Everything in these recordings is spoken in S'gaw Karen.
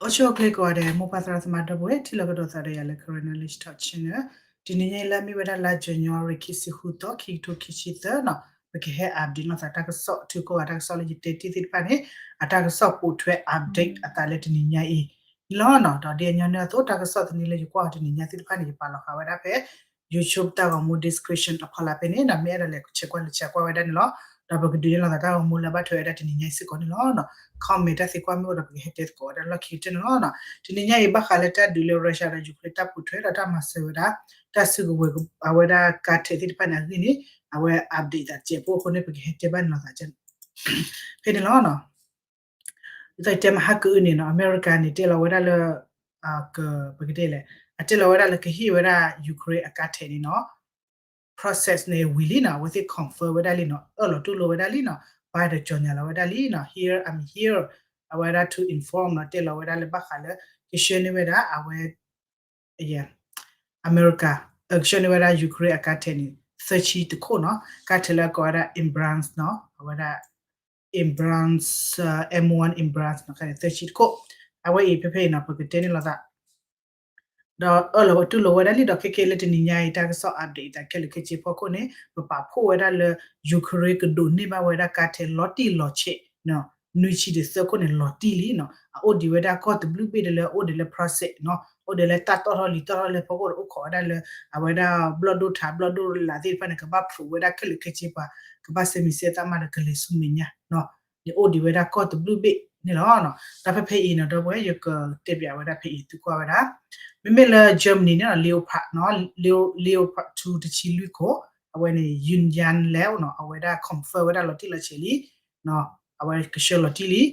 အိၣ်ဆူၣ်အိၣ်ချ့ကိးဂၤဒဲး မိၢ်ပၢ်သရၣ်သမါဒီပုၢ်ဝဲၢ် ထံၣ်လိာ်ကဒီးသးဒီးယၤလၢ Karen Knowledge Talk Channel. တနံၤညါအံၤလၢအမ့ၢ်ဝဲဒၣ်လါယနူၤအါရံၤ ခံဆံဃုသီ ခံကထိခံဆံသၢနီၤ, ပကဟဲအးဒ့ၣ်လိာ်သးတၢ်ကစီၣ် ထုးကိးဂၤတၢ်ကစီၣ်လၢယတဲတ့ၢ်သ့ၣ်တဖၣ်န့ၣ် အတၢ်ကစီၣ်ပိာ်ထွဲ update အသးလၢတနံၤညါအံၤန့ၣ်လီၤ. ဒီးဒ်အညီနုၢ်အသိး တၢ်ကစီၣ်သန့လၢယကွၢ်အီၤတနံၤညါသ့ၣ်တဖၣ်န့ၣ် ယပာ်လီၤဃာ်ဝဲဒၣ်ဖဲ YouTube တၢ်ဂီၤမူ description အဖီလာ်ဖဲန့ၣ်နီၤ, မ့ၢ်အဲၣ်ဒိးလဲၤဆဲးကွၢ်လဲၤဆဲးကွၢ်ဝဲဒၣ်န့ၣ်လီၤ. ဒီးပကဒုးန့ၢ်လိာ်သးတၢ်ဂီၤမူလၢဘၣ်ထွဲဝဲဒၣ်တနံၤညါအံၤစ့ၢ်ကီးန့ၣ်လီၤ. comment တၢ်သံကွၢ်မ့ၢ်အိၣ်ဒီးပကဟဲတဲသကိးဝဲဒၣ်လီၢ်ခံကတၢၢ်န့ၣ်လီၤ. တနံၤညါအံၤဘၣ်ဃးလၢတၢ်ဒုးလၢ Russia ဒီး Ukraine တၢ်ပိာ်ထွဲဒီးတၢ်မၤစၢၤဝဲဒၣ် တၢ်စုကဝဲၤအဝဲဒၣ်ကါထဲးသ့ၣ်တဖၣ်န့ၣ်အဂ့ၢ်န့ၣ် အဝဲ update သးတစဲးဖိအဃိန့ၣ် ပကဟဲတဲဘၣ်န့ၣ်လိာ်သး ဖဲန့ၣ်လီၤ. ဒ်သိးယတဲမဟါကအုန့ၣ်နီၤ, အမဲရကၤန့ၣ် တဲလီၤဝဲဒၣ်လၢ ပကတဲလဲၣ်, အတဲလီၤဝဲဒၣ်လၢကဟ့ၣ်ဝဲဒၣ် Ukraine အကါထဲးန့ၣ်နီၤ, process န့ၣ်ဝံၤလံနီၤ, အဝဲသ့ၣ် confirm ဝဲဒၣ်လံနီၤ, အၢၣ်လီၤတူၢ်လိာ်ဝဲဒၣ်လံနီၤ, ဘၣ်ဒီးကၠီၤညါလီၤဝဲဒၣ်လံနီၤ, here I'm here အဝဲဒၣ် to inform နီၤ, တဲလီၤဝဲဒၣ်လၢဘၣ်ဃးလၢ ကဆှၢန့ၢ်ဝဲဒၣ်အဝဲ အမဲရကၤ ကဆှၢန့ၢ်ဝဲဒၣ် Ukraine အကါထဲးန့ၣ် သၢဆံတခိၣ်နီၤ, ကါထဲးလၢအကိးဝဲဒၣ် Abrams နီၤ, အဝဲဒၣ် Abrams, M one Abrams နီၤ, သၢဆံတခိၣ်, အဝဲအံၤဖဲဖဲအံၤနီၤ ပကတဲန့ၢ်လိာ်သး ဒီးအၢၣ်လီၤတူၢ်လိာ်ဝဲဒၣ်လံဒီး ခဲကဲလၢတနံၤညါအံၤ တၢ်ကစီၣ် update အသးခဲလၢာ်ခဲဆ့ဖီခိၣ်န့ၣ် ပပာ်ဖှိၣ်ဝဲဒၣ်လၢ Ukraine ကဒိးန့ၢ်ဘၣ်ဝဲဒၣ်ကါထဲးလီၤတံၢ်လီၤဆဲး နွံဆံဒီးသၢခိၣ်န့ၣ် လီၤတံၢ်လံနီၤ, အအိၣ်ဒံးဝဲဒၣ်ကီၢ်တဘျုးဘ့ၣ်ဒီးလၢအအိၣ်ဒံးလၢ process နီၤ, အိၣ်ဒံးလၢတၢ်တီၣ်ထီၣ်လံာ်တီၣ်ထီၣ်လဲၢ်ဖီခိၣ်ဒီး အိၣ်ခိးဝဲဒၣ်လၢ အဝဲဒၣ်ဘျီၣ်ဒိၣ်ထးဘျီၣ်ဒိၣ်လးသ့ၣ်တဖၣ်န့ၣ် ကဘၣ် prove ဝဲဒၣ်ခဲလၢာ်ခဲဆ့ပှၤ ကဘၣ်ဆဲးမံၤဆဲးသးမးဒီးကလဲၤဆူမဲာ်ညါနီၤ, န့ၣ်အိၣ်ဒံးဝဲဒၣ်ကီၢ်တဘျုးဘ့ၣ်န့ၣ်လီၤ. ဒီးဖဲဖဲအံၤနီၤ ဒီပုၢ်ဝဲၢ် ယကတဲပၠးဝဲဒၣ်ဖဲအံၤသုကွၢ်ဝဲဒၣ် မ့မ့ၢ်လၢ Germany န့ၣ်နီၤ Leopard နီၤ, Leopard two တဆံလွံၢ်ခိၣ်, အဝဲန့ၣ် ยืนยันแล้วနီၤ, အဝဲဒၣ် confirm ဝဲဒၣ်လီၤတံၢ်လီၤဆဲးလံ အဝဲကဆှၢလီၤတံၢ်လံ,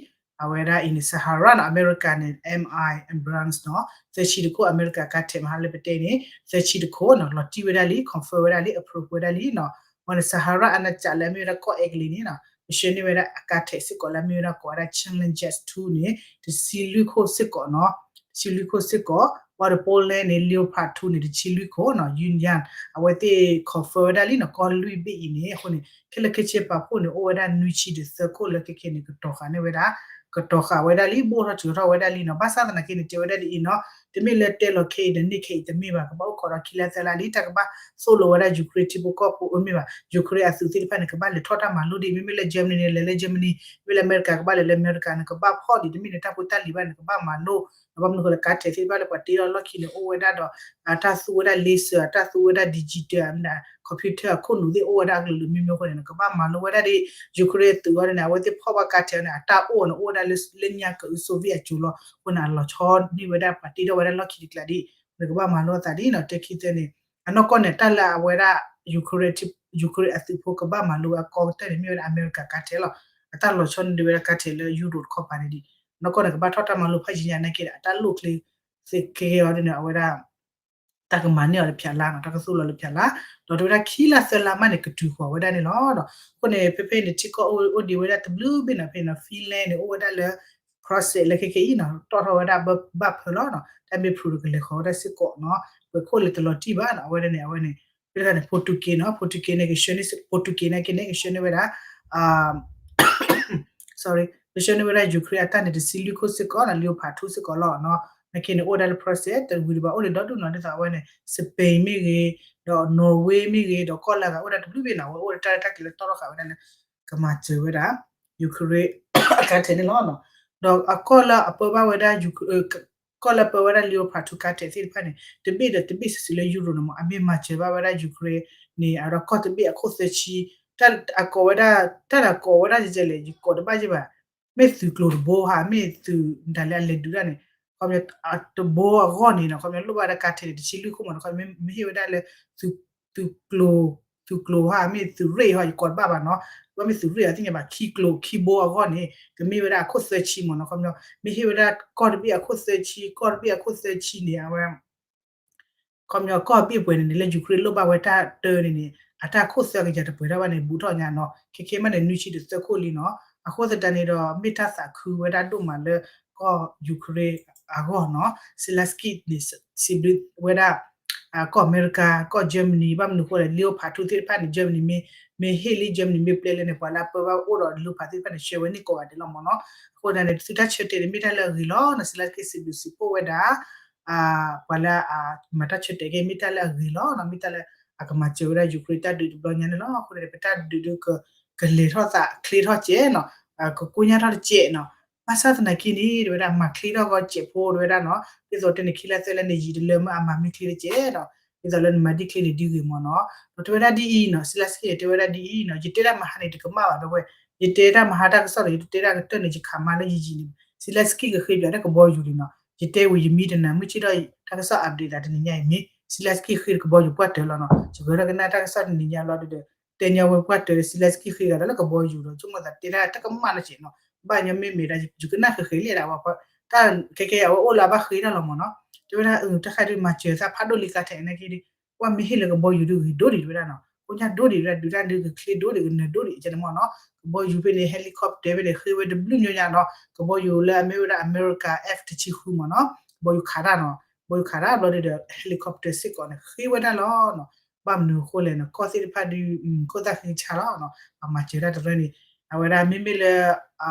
အဝဲဒၣ်အံၤန့ၣ် Sahara နီၤ, အမဲရကၤန့ၣ် M I Abrams နီၤ, သၢဆံတခိၣ် အမဲရကၤကါထဲးမဟါလၢပတဲန့ၣ် သၢဆံတခိၣ်နီၤ, လီၤတံၢ်ဝဲဒၣ်လံ confirm ဝဲဒၣ်လံ approve ဝဲဒၣ်လံနီၤ, ဝဲန့ၣ် Sahara အနးစးလၢအမ့ၢ်ဝဲဒၣ်ကီၢ်အဲကလံးန့ၣ်နီၤ, ကဆှၢန့ၢ်ဝဲဒၣ်အကါထဲးစ့ၢ်ကီးလၢအမ့ၢ်ဝဲဒၣ်ကိးဝဲဒၣ် Challenger two န့ၣ် တဆံလွံၢ်ခိၣ်စ့ၢ်ကီးနီၤ, တဆံလွံၢ်ခိၣ်စ့ၢ်ကီး, ဝဲဒီး Poland န့ၣ် Leopard two န့ၣ် တဆံလွံၢ်ခိၣ်နီၤ, ยืนยัน အဝဲသ့ၣ် confirm ဝဲဒၣ်လံနီၤ, ကီၢ်လွံၢ်ဘ့ၣ်အံၤန့ၣ် အဃိန့ၣ် ခဲလၢာ်ခဲဆ့ပာ်ဖှိၣ်န့ၣ် အိၣ်ဝဲဒၣ်နွံဆံဒီးသၢခိၣ်လၢခဲခဲန့ၣ် ကတီၤဃာ်န့ၢ်ဝဲဒၣ်, ကတီၤဃာ်ဝဲဒၣ်လံ ဘိၣ်ထီၣ်ထုးထီၣ်ဝဲဒၣ်လံနီၤ, ဘၣ်ဆၣ်သနာ်က့န့ၣ် တဲဝဲဒၣ်ဒ်အံၤနီၤ, တမ့ၢ်လၢတဲလီၤခဲအံၤဒီးန့ၢ်ခဲအံၤတမ့ၢ်ဘၣ်, ကဘၣ်အိၣ်ခိးဒီးခံလါသၢလါလံ, တၢ်ကဘၣ်သိၣ်လိဝဲဒၣ် Ukraine ထံဖိကီၢ်ဖိ အမ့ၢ်ဘၣ် Ukraine အသုးသ့ၣ်တဖၣ်န့ၣ် ကဘၣ်လဲၤထီၣ်တၢ်မၤလိဒ်အံၤ, မ့မ့ၢ်လၢ Germany န့ၣ် လဲၤလၢ Germany, မ့မ့ၢ်လၢအမဲရကၤကဘၣ်လဲၤလၢအမဲရကၤန့ၣ် ကဘၣ်ဖီၣ်ဒ်အံၤ, တမ့ၢ်န့ၣ် တၢ်ဖိတၢ်လံၤဘၣ်န့ၣ် ကဘၣ်မၤလိ, ဒီးဘၣ်မနုၤဃိလၢကါထဲးသ့ၣ်တဖၣ်လၢပှၤတ့ထီၣ်လီၢ်ခံန့ၣ် အိၣ်ဝဲဒၣ်ဒီး အတၢ်သူဝဲဒၣ် laser, အတၢ်သူဝဲဒၣ် digital, computer အခိၣ်နူာ်သ့ၣ် အိၣ်ဝဲဒၣ်အကလုာ်လုာ်မ့မ့ၢ်အဃိန့ၣ် ကဘၣ်မၤလိဝဲဒၣ်ဒ် Ukraine အသုးအဂီၢ်န့ၣ် အဝဲသ့ၣ်ဖီၣ်ဘၣ်ကါထဲးန့ၣ် အတၢ်အိၣ်န့ၣ် အိၣ်ဝဲဒၣ်လၢညါကအု Soviet အစိၤလီၤ, အဃိန့ၣ် အလီၤဆီန့ၢ်ဝဲဒၣ်ပှၤတ့ထီၣ်ဝဲဒၣ်လီၢ်ခံတကျးဒ် နကဘၣ်မၤလိအသးဒ်နီၤ, တဲခံသၢန့ၣ် အနီၢ်ကီၢ်န့ၣ် တၢ်လၢအဝဲဒၣ် Ukraine, Ukraine အသုးဖိကဘၣ်မၤလိအကီကတၢၢ်န့ၣ် မ့ၢ်ဝဲဒၣ်အမဲရကၤကါထဲးလီၤ, အတၢ်လီၤဆီန့ၢ်ဒံးဝဲဒၣ်ကါထဲးလၢ Europe တခီပၤန့ၣ်ဒ် အနီၢ်ကီၢ်န့ၣ် ကဘၣ်ထီၣ်တၢ်မၤလိဖးယံၤညါနာ်က့ဒီး အတၢ်လိၣ်ချ့သ့ကဲကဲအီၤဒ်န့ၣ် အဝဲဒၣ် တၢ်ကမၤန့ၢ်အီၤလၢဖျးလါနီၤ, တၢ်ကသိၣ်လီၤလၢဖျးလါ, ဒီးတဲဝဲဒၣ်ခံလါသၢလါမးန့ၣ် ကတုၤဃီၤဝဲဒၣ်န့ၣ်လီၤ. ဒီးအဃိန့ၣ် ဖဲဖဲန့ၣ် ထံကီၢ်အိၣ်ဒံးဝဲဒၣ်တဘျုးဘ့ၣ်နီၤ, ဖဲန့ၣ် Finland န့ၣ် အိၣ်ဝဲဒၣ်လၢ process လၢခဲခဲအံၤနီၤ, တီၣ်ထီၣ်ဝဲဒၣ်ဘၣ်ဖၢလီၤနီၤ, တၢ်မ့ၢ် prove ဒီးကလဲၤဃီၤဝဲဒၣ်စ့ၢ်ကီးနီၤ, ပခိၣ်လၢတလီၤတံၢ်ဘၣ်နီၤ, အဝဲဒၣ်န့ၣ် အဝဲန့ၣ် ဖဲတခါန့ၣ် Portugal နီၤ, Portugal န့ၣ် ကဆှၢန့ၢ် Portugal နာ်က့န့ၣ် ကဆှၢန့ၢ်ဝဲဒၣ် sorry, ကဆှၢန့ၢ်ဝဲဒၣ် Ukraine အတၢ်န့ၣ် တဆံလွံၢ်ခိၣ်စ့ၢ်ကီးနီၤ, Leopard two စ့ၢ်ကီးလီၤနီၤ, နာ်က့န့ၣ် အိၣ်ဝဲဒၣ်လၢ process တဝံၤဒံးဘၣ် အိၣ်ဒံးဒီဒူၣ်နီၤ, ဒ်သိးအဝဲန့ၣ် Spain မ့ၢ်ဂ့ၤ, ဒီး Norway မ့ၢ်ဂ့ၤ, ဒီးကီၢ်လၢအဂၤအိၣ်ဒၣ်တဘျုးဘ့ၣ်နီၤ, အဝဲအိၣ်ဒီးတၢ်ရဲၣ်တၢ်ကျဲၤလၢတီၣ်ထီၣ်ဃာ်ဝဲဒၣ်လၢ ကမၤစၢၤဝဲဒၣ် Ukraine အကါထဲးန့ၣ်လီၤ. ဒီးအကီၢ်လၢအပၢဘၣ်ဝဲဒၣ် ကီၢ်လၢပၢဝဲဒၣ် Leopard two ကါထဲးသ့ၣ်တဖၣ်န့ၣ် တဘ့ၣ်ဒီးတဘ့ၣ်စုာ်စုာ်လၢ Europe န့ၣ်မး အမ့ၢ်မၤစၢၤဘၣ်ဝဲဒၣ် Ukraine န့ၣ် အဒီးကီၢ်တဘ့ၣ်အခိၣ်သၢဆံ, တၢ်အကိးဝဲဒၣ် တၢ်န့ၣ်ကိးဝဲဒၣ်ကဲလဲၣ် ယကိးတဘၣ်ယဲၢ်ဘၣ်, မ့ၢ်သုးကျိၤတဘိဧါ, မ့ၢ်သုးဒၣ်လဲာ်အလဲၤဒုးတၢ်န့ၣ်, ခီပညီ တဘိအဂီၢ်န့ၣ်နီၤ, ခီပညီလိၣ်ဘၣ်ဝဲဒၣ်ကါထဲးန့ၣ် တဆံလွံၢ်ခိၣ်မးနီၤ, ခီပညီမ့ၢ်ဟ့ၣ်ဝဲဒၣ်လၢ သုးကျိၤ, သုးကျိၤဟါ မ့ၢ်သုးရ့ၣ်ဟါ ယကိးတဘၣ်ဘၣ်နီၤ, ဘၣ်မ့ၢ်သုးရ့ၣ်အသ့ၣ်ညါဘၣ် ခံကျိၤ ခံဘိအဂီၢ်န့ၣ် ကမ့ၢ်ဝဲဒၣ်အခိၣ်သၢဆံမးနီၤ, ခီပညီ မ့ၢ်ဟ့ၣ်ဝဲဒၣ်ကီၢ်တဘ့ၣ်အခိၣ်သၢဆံ, ကီၢ်တဘ့ၣ်အခိၣ်သၢဆံန့ၣ် အဝဲ ခီပညီကီၢ်ဘ့ၣ်ပှဲၤန့ၣ်န့ၣ် လၢ Ukraine လိၣ်ဘၣ်ဝဲတၢ်တၢန့ၣ်န့ၣ် အတၢ်ခိၣ်သၢကယၤတပှဲၤထီၣ်ဘၣ်န့ၣ် ဘူးထီၣ်ညါနီၤ, ခဲခဲမးန့ၣ် နွံဆံဒီးသၢခိၣ်လံနီၤ, အဃိသတးန့ၣ်ဒီး မ့ၢ်တၢ်သးခုဝဲဒၣ်ဒိၣ်မးလၢကီၢ် Ukraine အဂီၢ်နီၤ, Zelensky န့ၣ် စံးဘျုးဝဲဒၣ် ကီၢ်အမဲရကၤ, ကီၢ် Germany ဘၣ်မနုၤအဃိလဲၣ် Leopard two သ့ၣ်တဖၣ်န့ၣ် Germany မ့ၢ် မ့ၢ်ဟ့ၣ်လံ Germany မ့ၢ်ပျဲလၢန့ၣ် ပှၤလၢအပၢဘၣ်အိၣ်ဒီးလူဖးသ့ၣ်တဖၣ်န့ၣ် ဆှၢဝဲန့ၢ်ကိးဂၤဒဲးလီၤမ့ၢ်နီၤ. အဃိသတးန့ၣ် သုတၢ်ဆၢတဲာ်န့ၣ် မ့ၢ်တၢ်လၢအဂ့ၤလီၤနီၤ. Zelenskyy စံးဘျုးစံးဖှိၣ်ဝဲဒၣ် ပှၤလၢအမၤတၢ်ဆၢတဲာ်က့ၤ မ့ၢ်တၢ်လၢအဂ့ၤလီၤနီၤ. မ့ၢ်တၢ်လၢအကမၤစၢၤဝဲဒၣ် Ukraine တၢ်ဒုးတဘျီညါန့ၣ်လီၤ. အဃိန့ၣ် ပတၢ်ဒုးဒုးက ကလဲၤထီၣ်သးချ့ထီၣ်ကဲးနီၤ, ကကိညၢ်ထီၣ်တကဲးနီၤ. ဘၣ်ဆၣ်သနာ်က့န့ၣ် တဲဝဲဒၣ် မၤချ့ထီၣ်ကီးစဲးဖိ တဲဝဲဒၣ်နီၤ, ဒ်သိးတဲန့ၣ် ခံလါသၢလါန့ၣ် ယံာ်တလၢမ့ၢ်အမၤမ့ၢ်ချ့တကဲးနီၤ, ဒ်သိးလၢနမၤဒ်ချ့န့ၣ်ဒ်ဂ့ၤမ့ၢ်နီၤ. ဒီးတဲဝဲဒၣ်ဒ်အံၤနီၤ, Zelenskyy န့ၣ် တဲဝဲဒၣ်ဒ်အံၤနီၤ, ယတဲဒၣ်မဟါန့ၣ် တကမၣ်ဘၣ်ဒီးဝဲ, ယတဲတၢ်မဟါတၢ်ကစီၣ်ဒီး ယတတဲဒၣ်ကတၢၢ်န့ၣ် ယခးမၤလၢယယံာ်န့ၣ်, Zelenskyy ကဃ့ပၠးတၢ်ကဘီယူၤလံနီၤ. ယတဲဝံၤယမံတနၤ မုၢ်ဆ့ၣ်ထီၣ် တၢ်ကစီၣ် update သးတနံၤညါအံၤမ့ၢ် Zelenskyy ဃ့ကဘီယူၤပှၢ်တၢၢ်လီၤနီၤ. ယဂဲၤထီၣ်ကနၣ်တၢ်ကစီၣ်တနံၤညါလီၤဒီး တဲညီဝဲပှၢ်တၢၢ် Zelenskyy ဃ့ဂၤဒီးလၢကဘီယူၤဒီး ဆိကမိၣ်သးတဲဒၣ်တၢ်ကမၣ်လီၤကဲးနီၤ. ဘၣ်ညီမ့မ့ၢ်ဒၣ် ယကနၣ်ဃဲးဃဲးလံဒၣ်ဝဲ တၢ်ခဲကဲအဝဲအိၣ်လၢအဘၣ်ဃ့တၢ်လီၤမ့ၢ်နီၤ. တဲဝဲဒၣ် တၢ်ခါဒုးမၤစၢၤသးဖးဒိၣ်လံကါထဲးနာ်က့ဒီး ကွၢ်မ့ၢ်ဟ့ၣ်လၢကဘီယူၤဒုးဂ့ၤဒိၣ်ဒံးတဲဝဲဒၣ်နီၤ, ကိညၢ်ဒိၣ်ဒံးတဲဝဲဒၣ် ဒုးတၢ်ဒုးကချ့ဒိၣ်ဒံး ကနၢၤဒိၣ်ဒံးကဲန့ၣ်မ့ၢ်နီၤ. ကဘီယူၤဖဲန့ၣ် helicopter ဖဲန့ၣ် ဃ့ဝဲတဘျုးညီညီနီၤ. ကဘီယူၤလၢအမ့ၢ်ဝဲဒၣ် America F တဆံဃုမ့ၢ်နီၤ, ကဘီယူၤခးတၢ်နီၤ, ကဘီယူၤခးတၢ်ဘျီဒီး helicopter စ့ၢ်ကီးန့ၣ် ဃ့ဝဲဒၣ်လီၤနီၤ. ဘၣ်မနုၤအဃိလဲၣ်နီၤ, ကီၢ်သ့ၣ်တဖၣ်ဒုး ခိၣ်သၣ်ဃံဆါလီၤနီၤ, ပှၤမၤစၢၤတၢ်တရၢန့ၣ် အဝဲဒၣ်မ့မ့ၢ်လၢ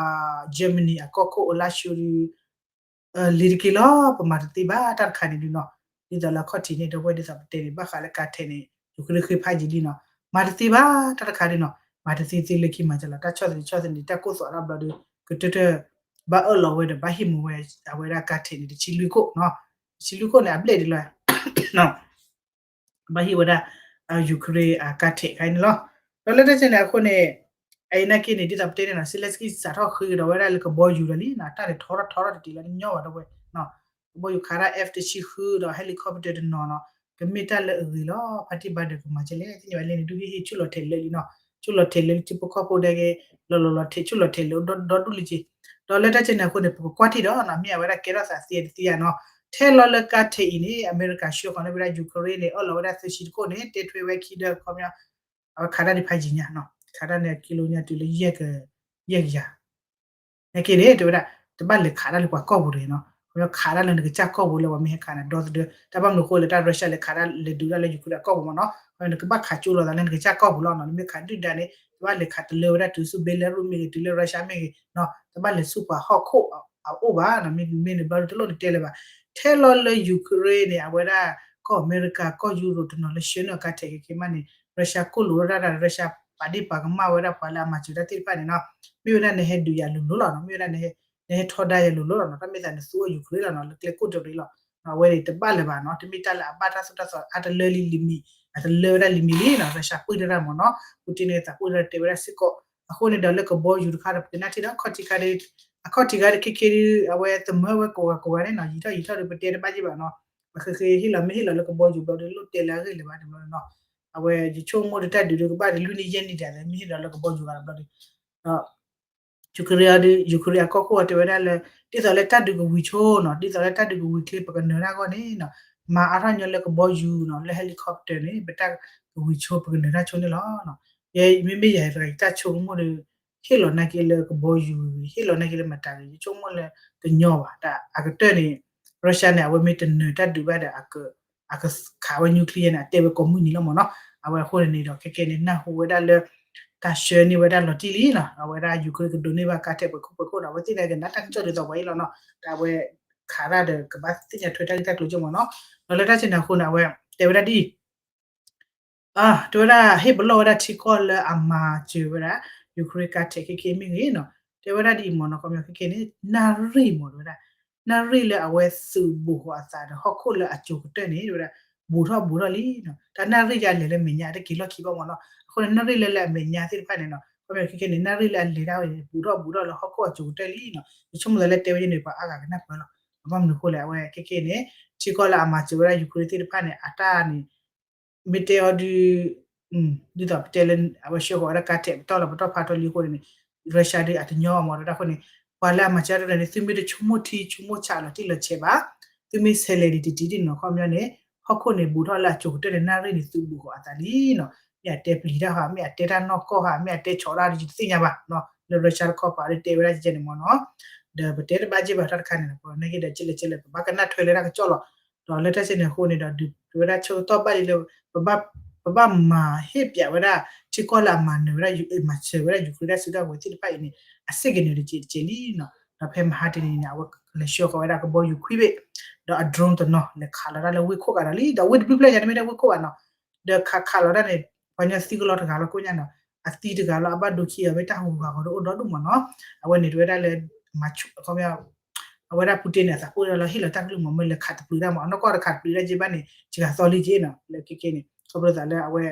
Germany အကီၢ်ခိၣ်အလါၡိဒုး လံၤတက့ၢ်လီၤ, ပမၤတသ့ဘၣ်တၢ်တခါန့ၣ်ဒုးနီၤ. ဒ်သိးလၢအခီၣ်ထံးန့ၣ် ဒီပုၢ်ဝဲၢ်ဒ်သိးပတဲန့ၣ် ဘၣ်ဃးလၢကါထဲးန့ၣ် ယူၤခရ့ၣ်ဃ့ဖးယံာ်လံနီၤ, မၤတသ့ဘၣ်တၢ်တခါဒုးနီၤ, မၤတသ့သ့လၢခံမၤစၢၤလီၤ. တၢ်ဆီၣ်သနံးဆီၣ်သနံးတၢ်ကိၢ်သီၣ်တၢ်ဘျီဒီး ကတၢၢ်တၢၢ် ဘၣ်အၢၣ်လီၤဝဲဒီး ဘၣ်ဟ့ၣ်မူဝဲ အဝဲဒၣ်ကါထဲးန့ၣ် တဆံလွံၢ်ခိၣ်နီၤ, တဆံလွံၢ်ခိၣ်န့ၣ် အဘျဲၣ်ဒ်လီၤ ဘၣ်ဟ့ၣ်ဝဲဒၣ် ယူၤခရ့ၣ်အကါထဲးခါအံၤန့ၣ်လီၤ. ဒီးလၢတၢ်စဲန့ၣ်အဃိန့ၣ် အအံၤနာ်က့န့ၣ် ဒ်သိးပတဲန့ၣ်နီၤ Zelenskyy စးထီၣ်ဃ့ကဒီးဝဲဒၣ်လၢကဘီယူၤဒီးလံနီၤ, တၢ်န့ၣ်ထီထီၣ်ထီထီၣ်တတံၤလီၤ တညီဘၣ်ဒီပုၢ်ဝဲၢ်, ကဘီယူၤခးတၢ် F တဆံဃုဒီး helicopter တနီၤနီၤ, ကမ့ၢ်တၢ်လၢအဂ့ၤလီၤ. ဖါတံၢ်ဘါဒၢးကမၤကဲလဲၣ် သ့ၣ်ညါဝဲလံန့ၣ် ဒုးဟ့ၣ်ဟ့ၣ်ဆူၣ်လီၤထဲးလၢလံနီၤ, ဆူၣ်လီၤထဲးလၢထံဖိကီၢ်ဖိဒဲက့ၤ လီၤလီၤလီၤထဲး ဆူၣ်လီၤထဲးလၢဒီဒူၣ်လံက့ၤ. ဒီးလၢတၢ်စဲန့ၣ်အဃိန့ၣ် ပကကွၢ်ထံၣ်ဒီးနီၤ မ့ၢ်အဝဲဒၣ်ကဲထီၣ်သးသ့တသ့ဧါနီၤ, ထဲလီၤလၢကါထဲးအံၤန့ၣ် အမဲရကၤဆှၢဃီၤန့ၢ်ဝဲဒၣ် ယူၤခရ့ၣ်န့ၣ် အၢၣ်လီၤဝဲဒၣ်သၢဆံတခိၣ်န့ၣ် တဲထွဲဝဲခံဒီး ခီပညီ အဝဲခးတၢ်ဒ်ဖးယံာ်ညါနီၤ, ခးတၢ်န့ၣ် ကံလိညါတုၤလၢ ယဲၢ်ကယၤ နာ်က့န့ၣ် တဲဝဲဒၣ် တဘၣ်လဲၤခးတၢ်လၢပှၤကီၢ်ပူၤတဂ့ၤနီၤ, ခီပညီခးတၢ်လၢနကစၢ်ကီၢ်ပူၤလၢပှၤမ့ၢ်ဟဲခးန့ၣ် ဒီသဒၢ တၢ်ဘၣ်မနုၤအဃိလၢတၢ် Russia လဲၤခးတၢ်လဲၤဒုးတၢ်လၢ ယူၤခရ့ၣ်အကီၢ်ပူၤမ့ၢ်နီၤ, ခီပညီနကဘၣ်ခးကၠိလိာ်သးလၢနကစၢ်ကီၢ်ပူၤလီၤနီၤ, နမ့ၢ်ခးဒုၣ်ဒါန့ၣ် တဘၣ်လဲၤခးတလၢဝဲဒၣ်တုၤဆူ Belarus မ့ၢ်ဂ့ၤ တုၤလၢ Russia မ့ၢ်ဂ့ၤနီၤ, တဘၣ်လဲၤဆူပှၤဟီၣ်ခိၣ်အအိၣ်ဘၣ်နီၤ, မ့မ့ၢ်န့ၣ်ဘျီဒုးတလိၣ်နတဲလၢၤဘၣ်. ထဲလီၤလၢ ယူၤခရ့ၣ်န့ၣ် အဝဲဒၣ် ကီၢ်အမဲရကၤ ကီၢ်ယူရိးတနီၤလၢဆှၢန့ၢ်အီၤကါထဲးခဲခဲမးန့ၣ် Russia ကိၢ်လိာ်ဝဲဒၣ်ဒီး Russia ပာ်ဒ့ၣ်ပာ်ကမၣ်ဝဲဒၣ်ပှၤလၢအမၤစၢၤတၢ်သ့ၣ်တဖၣ်န့ၣ်နီၤ, မ့ၢ်ဝဲဒၣ်နဟဲဒုးယၤလိၤလိၤလီၤနီၤ, မ့ၢ်ဝဲဒၣ် နဟဲထီဒါယၤလိၤလိၤလီၤနီၤ, တၢ်မ့ၢ်သးနသူအီၤ ယူၤခရ့ၣ်လီၤနီၤ, လၢကျဲကိၢ်တရံးလီၤ. အဝဲန့ၣ်တဘၣ်လၢၤဘၣ်နီၤ, တမ့ၢ်တၢ်လၢအဘၣ်တၢ်သိၣ်တၢ်သီ အတလၢလံ limit အတလၢဝဲဒၣ် limit လံနီၤ, Russia ပှ့ၢ်တၢ်မ့ၢ်နီၤ, Putin န့ၣ်သးပှ့ၢ်တၢ်တဲဝဲဒၣ်စ့ၢ်ကီး. အဃိန့ၣ်ဒီးလၢကဘီယူၤတခါဒီး ပကနၣ်ထံၣ်ဒီး အခီၣ်ထံးခါဒီး အခီၣ်ထံးခါဒီးခဲခဲဒီး အဝဲသမၢဝဲကိးဂၤကိးဂၤန့ၣ်နီၤ, ယံာ်ထီၣ်ယံာ်ထီၣ်ဒီးပတဲတဘၣ်ယ့ၢ်ဘၣ်နီၤ, ပဃ့ဃ့ဟ့ၣ်လီၤမ့ၢ်ဟ့ၣ်လီၤလၢကဘီယူၤဘျီဒီး လိၣ်တဲလၢအဂ့ၢ်လၢၤဘၣ်တဘျီနီၤ, အဝဲယဆိကမိၣ်ဒီးတၢ်ဒုးဒုးကဘၣ်ဒီးလွံၢ်နံၣ်ယဲၢ်နံၣ်ဒၣ်လဲာ် မ့ၢ်ဟ့ၣ်လီၤလၢကဘီယူၤဂၤတဘျီဒီး ဒီး ယူၤခရ့ၣ်အီၤဒီး ယူၤခရ့ၣ်အကီၢ်ခိၣ်အီၤတဲဝဲဒၣ်လၢ ဒ်သိးလၢတၢ်ဒုးကဝံၤဆိနီၤ, ဒ်သိးလၢတၢ်ဒုးကဝံၤချ့ ပကနၢၤတၢ်အဂီၢ်န့ၣ်နီၤ, မၤအါထီၣ်ညီလၢကဘီယူၤနီၤ, လၢ helicopter န့ၣ် ပတၢ်ကဝံၤဆိ ပကနၢၤတၢ်ဆိန့ၣ်လီၤ. ယဲမ့မ့ၢ်ယၤတဂၤ ယတၢ်ဆိကမိၣ်ဒီး ဟ့ၣ်လီၤနာ်က့လၢကဘီယူၤဂ့ၤ ဟ့ၣ်လီၤနာ်က့လၢမတၤဂ့ၤ ယဆိကမိၣ်လၢတညီဘၣ်. တၢ်အကတၢၢ်န့ၣ် Russia န့ၣ် အဝဲမ့ၢ်တနၢၤတၢ်ဒုးဘၣ်ဒီး အကခးဝဲ nuclear န့ၣ် အတဲဝဲကိးမုၢ်နံၤလီၤမ့ၢ်နီၤ. အဝဲအဃိန့ၣ်န့ၣ်ဒီး ခဲကဲန့ၣ် နၢ်ဟူဝဲဒၣ်လၢ တၢ်ဆှၢန့ၢ်ဝဲဒၣ်လီၤတံၢ်လံနီၤ. အဝဲဒၣ် ယူၤခရ့ၣ် ကဒိးန့ၢ်ဘၣ်ကါထဲးပှဲၤခိၣ်ပှဲၤခိၣ်ဒီး အဝဲသ့ၣ်န့ၣ်ကနၣ်တၢ်ကစီၣ်ဒ်သိးပှၤအံၤလီၤနီၤ. တၢ်အဝဲခးတၢ်ဒီး ကဘၣ်သ့ၣ်ညါထွဲတၢ်ဂ့ၢ်တၢ်ကျိၤက့မ့ၢ်နီၤ. ဒီးလၢတၢ်စံးန့ၣ်အဃိန့ၣ် အဝဲတဲဝဲဒၣ်ဒ်အံၤ တဲဝဲဒၣ် ဟ့ၣ်ပလီၢ်ဝဲဒၣ်ထံကီၢ်လၢအမၤစၢၤဝဲဒၣ် ယူၤခရ့ၣ် ကါထဲးခဲကဲမ့ၢ်ဂ့ၤနီၤ. တဲဝဲဒၣ်ဒ်အံၤမ့ၢ်နီၤ ခီပညီခဲကဲန့ၣ် နၣ်ရံၣ်မ့ၢ်တဲဝဲဒၣ် နၣ်ရံၣ်လၢအဝဲသုးဘူးဃီၤအသးဒီးဟီၣ်ခိၣ်လၢအစိၤကတၢၢ်န့ၣ် တဲဝဲဒၣ် ဘူးထီၣ်ဘူးထီၣ်လံနီၤ. တၢ်နၣ်ရံၣ်လၢအလဲၤလၢမဲာ်ညါ တက့ၤလီၢ်ခံဘၣ်မ့ၢ်နီၤ. အဃိန့ၣ် နၣ်ရံၣ်လၢလဲၤအမဲာ်ညါသ့ၣ်တဖၣ်န့ၣ်နီၤ ခီပညီခဲကဲန့ၣ် နၣ်ရံၣ်လၢအလဲၤတၢ်ဝဲန့ၣ် ဘူးထီၣ်ဘူးထီၣ်လၢဟီၣ်ခိၣ်အစိၤကတၢၢ်လံနီၤ. ယဆိကမိၣ်သးလၢတဲဝဲန့ၣ် ပှၤအါဂၤကနၢ်ပၢၢ်လီၤ. ဘၣ်မနုၤအဃိလဲၣ် အဝဲခဲကဲန့ၣ် ထံကီၢ်လၢအမၤစၢၤဝဲဒၣ် ယူၤခရ့ၣ်သ့ၣ်တဖၣ်န့ၣ် အတၢ်န့ၣ် မ့ၢ်တဲအီၤဒုး ဒ်သိးပတဲလၢ အဝဲဆှၢဃီၤဝဲဒၣ်ကါထဲး ပတီၢ်လီၤပတီၢ်ဖးထီလံအဃိန့ၣ် Russia ဒုးအတညီအီၤမ့ၢ်တဲဝဲဒၣ်အဃိန့ၣ် ပှၤလၢအမၤစၢၤတၢ်န့ၣ် သုမ့ၢ်တဆိကမိၣ်ထံဆိကမိၣ်ဆးလီၤတံၢ်လီၤဆဲးဘၣ် သုမ့ၢ်ဆဲးလဲၤဒံးတတံၤဒ်နီၤ ခီပညီန့ၣ် ဟီၣ်ခိၣ်န့ၣ် ဘူးထီၣ်လၢအစိၤကတၢၢ်န့ၣ် နၣ်ရံၣ်န့ၣ် သုးဘူးဃီၤအသးလံနီၤ. မ့ၢ်အတဲပျံၤတၢ်ဟး မ့ၢ်အတဲတၢ်နီၢ်ကီၢ်ဟး မ့ၢ်အတဲဆီးတၢ်ဒ်ယတသ့ၣ်ညါဘၣ်နီၤ လၢ Russia တခီပၤဒုးတဲဝဲဒၣ်ကဲန့ၣ်မ့ၢ်နီၤ. ဒီးပတဲတဘၣ်က့ဘၣ်တၢ်တခါန့ၣ် ပနာ်က့ဒီး ကဲလဲၣ်ကဲလဲၣ် ပဘၣ်ကနၣ်ထွဲလၢတၢ်ကစီၣ်လီၤ. ဒီးလၢတၢ်စံးန့ၣ်အဃိန့ၣ်ဒီး ဒုးဝဲဒၣ်ဆၢကတီၢ်ဘၣ်လံလၢ ပဘၣ်မၤဟ့ၣ်ပၠးဝဲဒၣ် ထံကီၢ်လၢအမၤနၢၤဝဲဒၣ် မၤစၢၤဝဲဒၣ် Ukraine တၢ်စုတၢ်ကဝဲၤသ့ၣ်တဖၣ်အံၤန့ၣ် အ signal တကဲးတကဲးလံနီၤ. ဒီးဖဲမဟါတနံၤန့ၣ် အဝဲလဲၤဆှၢဃီၤဝဲဒၣ်ကဘီယူၤခွံဘ့ၣ် ဒီးအ drone တနီၤ လဲၤခးလီၤဒၣ်လၢဝ့ၢ်ခိၣ်ဂၤဒီးလံ ဒီးဝ့ၢ်တဘျုးဖျၢၣ်ညါန့ၣ်မ့ၢ်ဒၣ်ဝ့ၢ်ခိၣ်ဂၤနီၤ. ဒီးခးခးလီၤဒၣ်န့ၣ် ပှၤညီသံကလီတဂၤလီၤကိၣ်ညါနီၤ. အသံတဂၤလီၤ အဘၣ်ဒိခံဂၤမ့ၢ်တၢ်ဟူးဂၤဂီၤဒီးအိၣ်ဒီဒူၣ်မးနီၤ. အဝဲန့ၣ်တဝဲဒၣ်လၢ မၤဆူၣ် အဝဲဒၣ် Putin န့ၣ် အသးအိၣ်ဒၣ်လၢဟ့ၣ်လီၤတၢ်ကလုၢ်မး မ့ၢ်လဲၤခးတပျုးဒၣ်မး အနီၢ်ကီၢ်တခးတပျုးဒၣ်က့ဘၣ်န့ၣ် စှၤသီလံက့နီၤ လၢခဲကဲန့ၣ် ခီဖျိသးလၢအဝဲ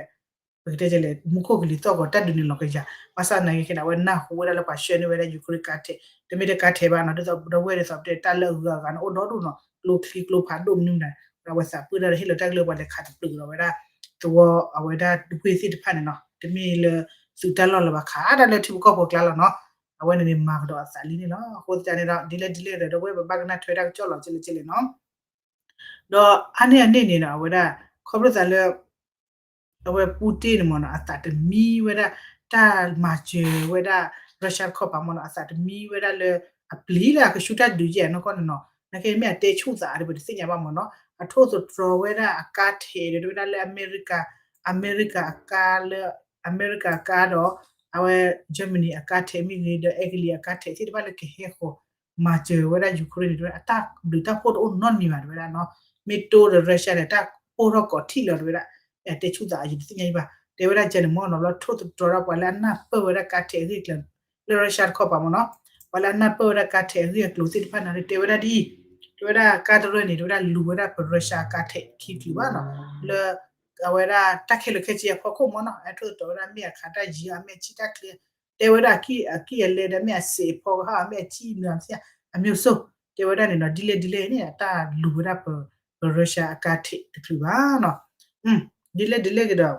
ပကတဲလဲၣ် မူခိၣ်ကလံၤသီၣ်ဂီၤတၢ်ဒုးန့ၣ်လီၤကယၤ ဘၣ်ဆၣ်သနာ်က့ခဲန့ၣ် အဝဲနၢ်ဟူဝဲဒၣ်လၢပှၤဆှၢန့ၢ်ဝဲဒၣ် Ukraine ကါထဲး တမ့ၢ်တကါထဲးဘၣ်နီၤ ဒ်သိးဒီပုၢ်ဝဲၢ်ဒ်သိးပတဲတၢ်လၢအဂုၤအဂၤန့ၣ် အိၣ်ဒီဒူၣ်နီၤ ကျိချံကျိဖးဒိၣ်မနုၤမနုၤ အဝဲသးပှၢ်ဒၣ်လၢဟ့ၣ်လီၤတၢ်ကလုၢ်ပှၤလဲၤခးတပျုးကဒီးဝဲဒၣ် သဝီအဝဲဒၣ်ဝ့ၢ်သ့ၣ်တဖၣ်န့ၣ်နီၤ တမ့ၢ်လၢ သုးတၢ်လီၢ်လၢၤဘၣ်ခးဒၣ်လၢထံဖိကီၢ်ဖိအကျါလီၤနီၤ အဝဲန့ၣ်န့ၣ်မၤကဒီးအသးလံန့ၣ်လီၤ. အဃိသတးန့ၣ်ဒီး ဒ်လဲၣ်ဒ်လဲၣ်ဒီး ဒီပုၢ်ဝဲၢ်ပဘၣ်ကနၣ်ထွဲတၢ်ကစီၣ်လီၤကလဲၣ်ကလဲၣ်နီၤ ဒီးအါန့ၢ်အန့ၣ်န့ၣ်ဒီး အဝဲဒၣ် ခီဖျိသးလၢ အဝဲ Putin န့ၣ်မ့ၢ်နီၤ အသးတမံဝဲဒၣ် တၢ်မၤစၢၤဝဲဒၣ် Russia တခီပၤမ့ၢ်နီၤ အသးတမံဝဲဒၣ်လၢ အပျံၤလၢအကဆူးတၢ်ဒုးယဲၢ်နီၢ်ကီၢ်န့ၣ်နီၤ နာ်က့မ့ၢ်အတဲဆူၣ်သးဒီးပတသ့ၣ်ညါဘၣ်မ့ၢ်နီၤ အထိၣ်သတြီၤဝဲဒၣ်အကါထဲးဒီး တဝဲဒၣ်လၢ အမဲရကၤ အမဲရကၤအကါလၢ အမဲရကၤအကါဒီး အဝဲ Germany အကါထဲးမ့ၢ်ဂ့ၤ ဒီးအဲကလံးအကါထဲး သ့ၣ်တဖၣ်လၢကဟဲဃီၤ မၤစၢၤဝဲဒၣ် Ukraine န့ၣ် တဝဲဒၣ် အတၢ်ဘျုးတၢ်ဖှိၣ်တအိၣ်နီတမံၤဘၣ် တဝဲဒၣ်နီၤ မ့ၢ်တိဒီး Russia န့ၣ် တၢ်အိၣ်ထီၣ်ကိးထံၣ်လီၤ တဝဲဒၣ် အတဲဆူၣ်သးအယံၤတသ့ၣ်ညါအံၤဘၣ် တဲဝဲဒၣ်ကဲန့ၣ်မ့ၢ်နီၤ လီၤထိၣ်သတြီၤဒၣ်ပှၤလၢအနၢ်ပၢၢ်ဝဲဒၣ်ကါထဲးအဂ့ၢ်အကျိၤ လၢ Russia တခီပၤမ့ၢ်နီၤ ပှၤလၢအနၢ်ပၢၢ်ဝဲဒၣ်ကါထဲးအဂ့ၢ်အကျိၤသ့ၣ်တဖၣ်န့ၣ် တဲဝဲဒၣ်ဒ်အံၤ တဲဝဲဒၣ်ကါတရၢန့ၣ် တဝဲဒၣ်လူၤဝဲဒၣ်ပ Russia အကါထဲးခံချုးဘၣ်နီၤ လၢ အဝဲဒၣ်တၢ်ခဲလၢာ်ခဲဆ့အဖီခိၣ်မ့ၢ်နီၤ အထိၣ်သတြီၤဝဲဒၣ်မ့ၢ်အခးတၢ်ယံၤအမ့ၢ်အဆံၣ်တၢ်ချ့ တဲဝဲဒၣ်အကံၢ်အလဲဒီး မ့ၢ်အစဲးအဖီကဟၣ် မ့ၢ်အဆံၣ်မ့ၢ်အမ့ၢ်အ မျိုးစုံ တဲဝဲဒၣ်န့ၣ်နီၤ ဒ်လဲၣ်ဒ်လဲၣ်န့ၣ် အတၢ်လူၤဝဲဒၣ်ပ ပ Russia အကါထဲးတချုးဘၣ်နီၤ ဒ်လဲၣ်ဒ်လဲၣ်ကဒီး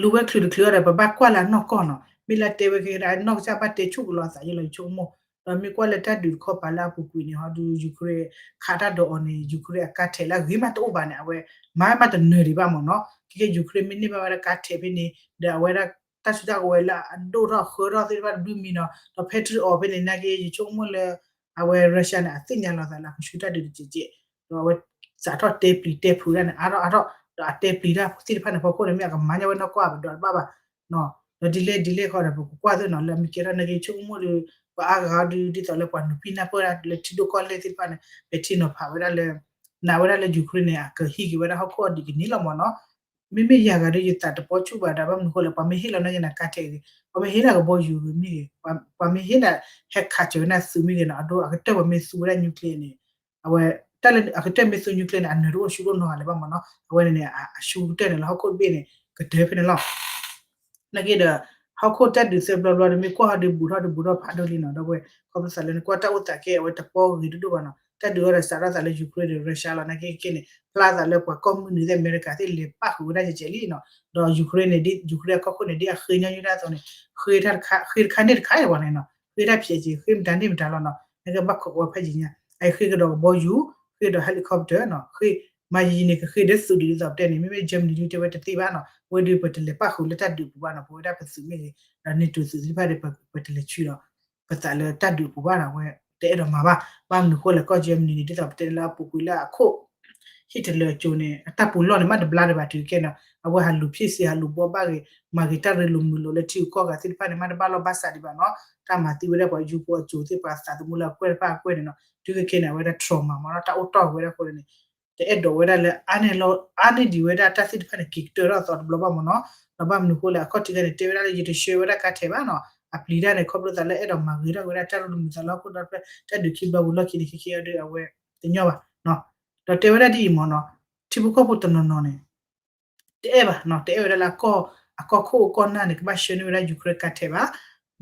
လူၤဝဲချုးတချုးအံၤဒီး ပဘၣ်ကွၢ်လၢအနီၢ်ကီၢ်နီၤ မ့ၢ်လၢတဲဝဲကဲဒၣ်နီၢ်ကစၢ်ဘၣ်တဲဆူၣ်ကလီၤအသးယဲလီၤ ယဆိကမိၣ် ဒီးမ့ၢ်ကွၢ်လၢတၢ်ဒုးတခီပၤလၢအပူၤကွံာ်န့ၣ် ဟီဒုး Ukraine ခးတၢ်ဒီးအီၤန့ၣ် Ukraine အကါထဲးလၢအဂ့ၤမးတအိၣ်ဘၣ်န့ၣ် အဝဲ မၤမးတနၢၤဒံးဘၣ်မ့ၢ်နီၤ ခဲကဲ Ukraine မ့ၢ်န့ၢ်ဘၣ်ဝဲဒၣ်ကါထဲးဖဲန့ၣ် ဒီးအဝဲဒၣ်တၢ်စုတၢ်ကဝဲၤလၢအဒိၣ်ထီၣ်ဃၢထီၣ်သ့ၣ်တဖၣ်တဘျုးမံၤနီၤ ဒီး Patriot ဖဲန့ၣ် နာ်က့ ယဆိကမိၣ်လၢ အဝဲ Russia န့ၣ် အသ့ၣ်ညါလီၤသးလၢအကဆူးတၢ်ဒုးတကဲးကဲး ဒီးအဝဲစးထီၣ်တဲပျံၤတဲဖုးဒၣ်န့ၣ် အါထီၣ်အါထီၣ် ဒီးအတဲပျံၤတၢ်သ့ၣ်တဖၣ်န့ၣ် ဖီခိၣ်န့ၣ် မ့ၢ်အကမၤညါဝဲနီၢ်ကီၢ်အပဒီးတဘၣ်ဘၣ် ဒီးဒ်လဲၣ်ဒ်လဲၣ်ဃီဒီး ပကကွၢ်သ့ၣ်နီၤ လၢအမ့ၢ်ကဲထီၣ်နာ်က့ ဆိကမိၣ်ဒီး ပှၤအါဂၤဒီး ဒ်သိးလၢပှၤနုာ်ဖံနၢ်ပၢၢ်ဒၣ်လၢထံဒိၣ်ကီၢ်လဲၢ်သ့ၣ်တဖၣ်န့ၣ် ပဲာ်ထံနီၤဖးဝဲဒၣ်လၢ နာ်ဝဲဒၣ်လၢ Ukraine န့ၣ် အကဟံးက့ၤဝဲဒၣ်ဟီၣ်ခိၣ်အဒံးကန့ၢ်လီၤမ့ၢ်နီၤ မ့မ့ၢ်ယၤဂၤဒီး ယသးတပီဆူၣ်ဘၣ်ဒီး ဘၣ်မနုၤဃိလဲၣ် ပှၤမ့ၢ်ဟ့ၣ်လီၤနာ်က့နၤကါထဲးဂ့ၤ ပှၤမ့ၢ်ဟ့ၣ်နၤကဘီယူၤဂ့ၤမ့ၢ်ဂ့ၤ ပှၤမ့ၢ်ဟ့ၣ်နၤ ဟဲခးစၢၤဝဲနၤသုးမ့ၢ်ဂ့ၤနီၤ အဒိ အကတၢၢ်ပှၤမ့ၢ်သူဝဲဒၣ် nuclear န့ၣ် အဝဲ တၢ်လၢအကတၢၢ်မ့ၢ်သူ nuclear န့ၣ် အနၢၤတအိၣ်ဆူၣ်ဒိၣ်နီတဂၤလၢၤဘၣ်မ့ၢ်နီၤ အဝဲန့ၣ်န့ၣ် အဆူၣ်ကတၢၢ်န့ၣ်လၢဟီၣ်ခိၣ်တဘ့ၣ်န့ၣ် ကတၢၢ်ဖဲန့ၣ်လီၤ နာ်က့ဒီး ဟီၣ်ခိၣ်တၢ်ဒုးသၢဘျီဘျီဒီး မ့ၢ်ကွၢ်ဟီဒီးဘူးထီၣ်ဒီးဘူးထီၣ်ဖးဒိၣ်လံနီၤ ဒီပုၢ်ဝဲၢ် ခီဖျိသးလၢနကွၢ်တၢ်အိၣ်သးကဲ အဝဲတပီဂ့ၤဒိၣ်ဒိၣ်ဘၣ်နီၤ တၢ်ဒုးအီၤဒီးစးထီၣ်သးလၢ Ukraine ဒီး Russia လီၤ နာ်က့ကဲန့ၣ် ဖျါသးလၢပှၤကီၢ်မုၢ်နုာ်သ့ၣ် အမဲရကၤသ့ၣ်လဲၤပၣ်ဃုာ်ဝဲဒၣ်ကဲကဲလံနီၤ ဒီး Ukraine န့ၣ် ဒ် Ukraine အကီၢ်ခိၣ်န့ၣ် ဒ်အဃ့ညီနုၢ်တၢ်အသိးန့ၣ် ဃ့တၢ်တခါ ဃ့တခါန့ၣ်တခါအံၤဝဲန့ၣ်နီၤ ဃ့တၢ်ဖျဲးက့ ဃ့မတၤန့ၣ်မတၤလီၤနီၤ နာ်က့ဘၣ်ခိးဝဲဖးယံၤညါ အဃ့ကဒီးကဘီယူၤ ဃ့ဒီး helicopter နီၤ ဃ့ မၤယံၤန့ၣ် ကဃ့ဒီးသုးဒံးဒ်သိးပတဲန့ၣ် မ့မ့ၢ် Germany ဒ်တဲဝဲတသ့ဘၣ်နီၤ ဝဲဒုးပတလဲၤပၣ်ဃုာ်လၢတၢ်ဒုးအပူၤဘၣ်နီၤ ပဝဲဒၣ်ပသုးမ့ၢ်ဂ့ၤ ဒီး NATO သုးသ့ၣ်တဖၣ်ဒီး ပတလဲၤဆှၢဒီး ပသးလၢတၢ်ဒုးအပူၤဘၣ်နီၤ ဝဲတအဲၣ်ဒိးမၤဘၣ် ဘၣ်မနုၤဃိလဲၣ် ကီၢ် Germany န့ၣ် ဒ်သိးပတဲလၢအပူၤကွံာ်လၢအခိၣ် ဟ့ၣ်တလၢာ်အစိၤန့ၣ် အတၢ်ပူၤလီၢ်န့ၣ် မ့ၢ်တဘျါဒံးဘၣ်တုၤခဲနီၤ အဝဲဟးလူၤဖံးစ့ ဟးလူၤဘှီဘၣ်ဂ့ၤ မၤဂ့ၤတၢ်ရ့လိာ်မုာ်လိာ်လၢထံဂုၤကီၢ်ဂၤသ့ၣ်တဖၣ်န့ၣ် မ့ၢ်တဘၣ်လီၢ်ဘၣ်စးဒံးဘၣ်နီၤ တၢ်မၤသံဝဲဒၣ်ပှၤယူဖိအစိၤသ့ၣ် ပှၤသးသမူလၢအကွဲၢ်တဖၣ်အကွဲၢ်န့ၣ်နီၤ တုၤခဲခဲန့ၣ် အဝဲဒၣ် trauma မ့ၢ်နီၤ တၢ်အိၣ်တီၢ်ဝဲဒၣ်အဃိန့ၣ် တအဲၣ်ဒိးဝဲဒၣ်လၢအါန့ၢ်လီၤ အါန့ၢ်ဒံးဝဲဒၣ်တၢ်သ့ၣ်တဖၣ်န့ၣ် က့ၤကတၢၢ်ထီၣ်အသီတဘျီဘၣ်မ့ၢ်နီၤ ဒီးဘၣ်မနုၤဃိလဲၣ် အခီၣ်ထံးခဲန့ၣ် တဲဝဲဒၣ်လၢယတဆှၢဝဲဒၣ်ကါထဲးဘၣ်နီၤ အပျံၤတၢ်န့ၣ် ခီဖျိသးလၢအဲၣ်ဒိးမၤဂ့ၤထီၣ်ဝဲဒၣ်တၢ်ရ့လိာ်မုာ်သးလၢဟီၣ်ခိၣ်ဒီဖျၢၣ် တၢ်ဒုးခံဘျီပူၤလီၢ်ခံန့ၣ် ခဲခဲအံၤဒီးအဝဲတညီဘၣ် ဒီးတဲဝဲဒၣ်ဒ်အံၤမ့ၢ်နီၤ ထံဖိကီၢ်ဖိတနီၤနီၤန့ၣ် တအဲၣ်ဘၣ်နီၤ တအဲၣ်ဝဲဒၣ်လၢအကီၢ် အကီၢ်ခိၣ်အကီၢ်နၢ်န့ၣ် ကဘၣ်ဆှၢန့ၢ်ဝဲဒၣ် Ukraine ကါထဲးဘၣ်